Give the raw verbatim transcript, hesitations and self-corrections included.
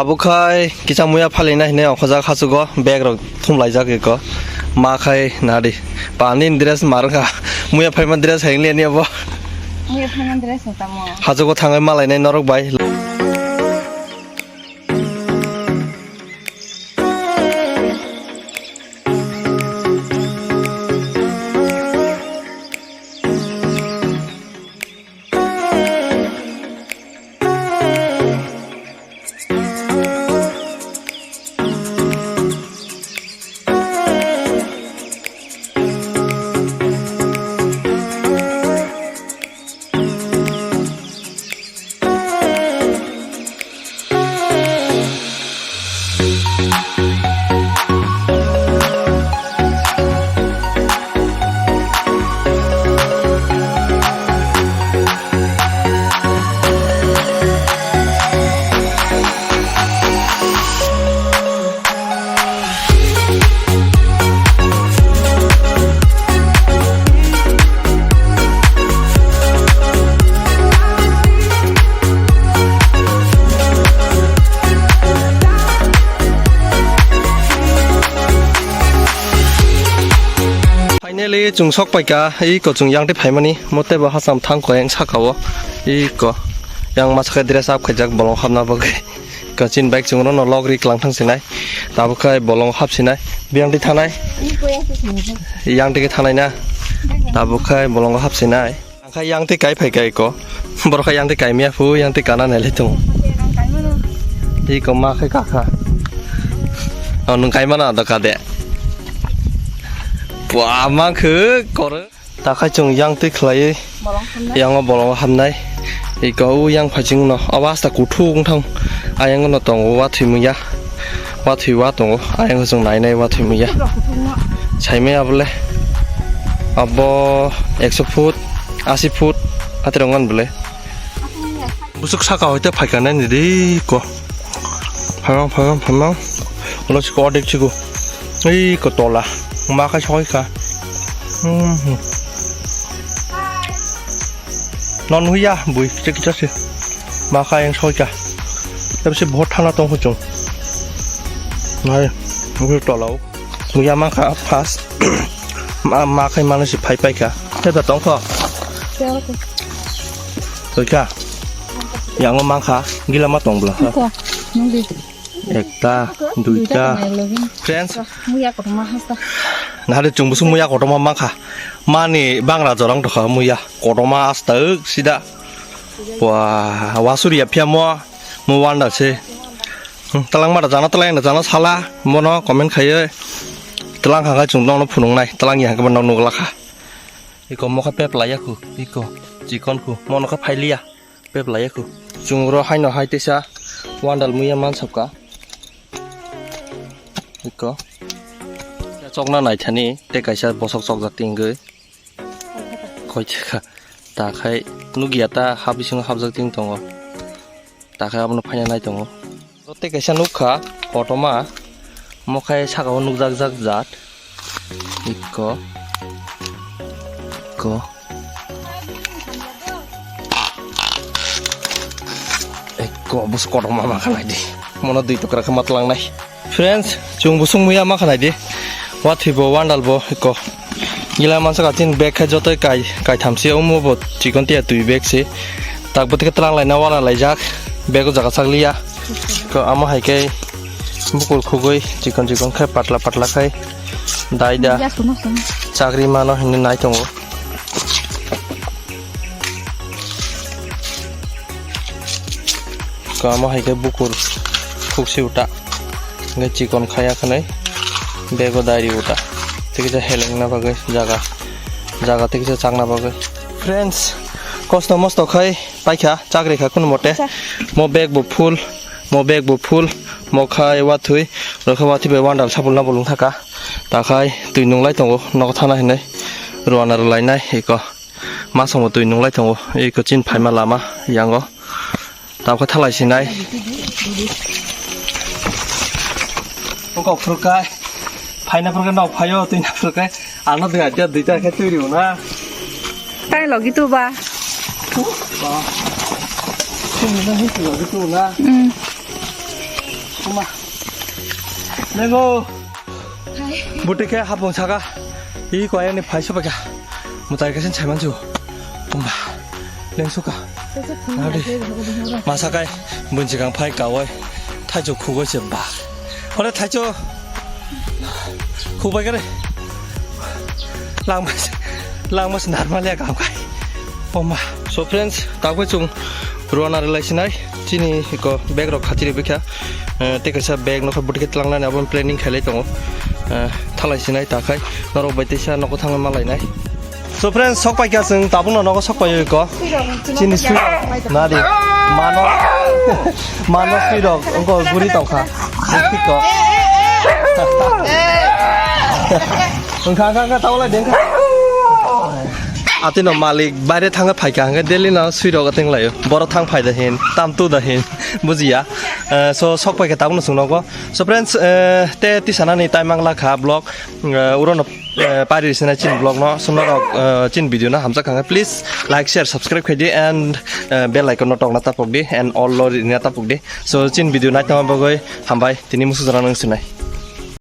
Abo khai kisa muya phalina hinwi ongkhojak hachugo bag rok thumlaijak eko. Ma khai nadi. Pani dress marwkha. Muya phaima dress hai wngliya ni abo. Muya phaima dress no tamo. Hachugo thangwi malainai norok bai. Finally, chwng sok paikha, iko chwng yang tei phaimani, motebo hacham thang koyang saka o, iko yang masa khe dress up khaijak bolong hapna bagwi. Kachin bike chwng rono logri klang thang sinai. Tabuk khai bolongo hap sinai. Biyang twi thanai. Yang twi khe thanai na. Tabuk khai bolongo hap sinai. Ang khai yang twi kai phai kai ko. Borok khai yang twi kai miya phu, yang twi kana nai lai tongo. Iko ma khai kakha. O nwng kai mana do kade. Pua ma khe kore. Takhai chwng yang twi khlaiwi, bolong hamnai. Yango bolongo hamnai. Iko o yang phaiching no, abo asta kuthuk wng thang. Ayang no tongo, wathwi muya. Wathwi wa tongo. Ayang chwng nai nai wathwi muya. Kuthuk rok kuthuk no. Saimai abole. Abo ekso foot, asi foot, atwi rong bole. Busuk saka hoite phaikha nai ni ri ko. Phaimang, phaimang, phaimang. Ulo siko odek siko. Ei ko tola. Ma khai soi kha. Hmm, hmm. Non huya bui kicha kicha se. Ma khai yang soi kha. Tapi se bahut thana tong kho chwng. Nai, bui tola o. Muya mankha first. Ma, ma khai mano se phai paikha. Tei da tongkho. Tei ako. Toikha. Yango mankha. Gila ma tong bla. Ko, nungdi. Ekta, duita. Duita nai login. Friends. Muya kotorma hasta. Nahari chwng busu muya kotorma mankha. Mani bangra jorang tokha muya. Kotorma asta sida. Wa, wasuri ya phiya mo. Mo wanda se. Hmm, talang mara jana talang na jana sala mono comment khaiye. Talang hangkai chwng nono phunuknai, talang ya hangkai no nugla kha. Iko mokha pep laya khu, iko chikon khu, mono kha phailiya pep laya khu. Chwng ro haino hai tesa wandal muya mansapka. Iko chokna naithani tei kaisa bosok chokjak tingwi. Koitheka. Takhai nukya ta ha bisingo hapjak ting tongo. Takhai abono phaina nai tongo. Tei kaisa nukha kotorma. Mokhai saka o nukjak jak jat. Ikko. Ikko. Ikko bus kotorma ma khanai di. Mono dui tokra khe matlang nai. Friends, chwng busung muya ma khanai di. Wathwi bo wandal bo eko. Gila mansa ka tin bag khai jotoi kai, kai tham se omo bo chikon tiya twi bag se. Tak bo tike tlang lai na wala lai jak. Bag o jaga sak liya. Ko amo hai kai bukur khugui chikon chikon khai patla patla khai. Dai da. Chakri mano hinwi nai tongo. Kamo hai khe bukur khuksi uta. Hingkhe chikon khaya khwnwi bego dairi uta. Tei kisa helengna bagwi jaga, jaga tei kisa chakna bagwi. Friends, kosto mosto khai paikha, chakri kha kunumote. Mo bag bo full, mo bag bo full, mo khai wathwi, rokhe wathwi bai wandal sapulna bolong thaka. Takhai twi nunglai tongo, nogo thana hinwi rwna rwlainai eko. Masongo twi nunglai tongo, eko chini phaima lama yango. Tabukhe thalai sinai. Oko phurkai, phaina phurkai nok phaio, twi na phurkai. Ano dui adia duita khe twi rwna. Tai logi tu ba? Ba. Twi na hinti logi tu na. Hmm. Lengo. Buti khe hapung saka. I ko ayani phai soba kha. Mutai kasin chaiman ju. Tumba. Lengsuka. Nadi. Masakai bunchi kang phai kawai. Thaicho khugoi se ba. Ore thaicho. Khubai kare. Langmas. Langmas normal ya kang kai. Oma. So friends, takwe chung Rwna rwlai sinai, chini ko bag rok khachiri bikha, eh, tei kaisa bag nokha buti khe tlangnani abo planning khailai tongo, eh, thalai sinai takhai, norok bai teisa nogo thangwi malainai. So friends, sok paikha chwng tabukno nogo sok paio ko, chini sui nadi, mano, mano sui rok, ongko guri tongkha, ko. Wngkha, wngkha, wngkha, tabulai dengkha. Atino malik baire thangwi phaikha hwnkhe daily no sui rok teng laio. Borok thang phai da hin, tam tu da hin, bujiya. Eh, so sok paikha tabukno chwng nogo. So friends, eh, te tisanani time ang lakha vlog, eh, urono, eh, pari sinai chin vlog no, so norok, eh, chin video no hamjak kha hwnkhe please like, share, subscribe khaidi and, eh, bell icon no tokna tapok di and all lo rina tapok di. So chin video naitongma bagwi hambai, tini musu jora nang sinai.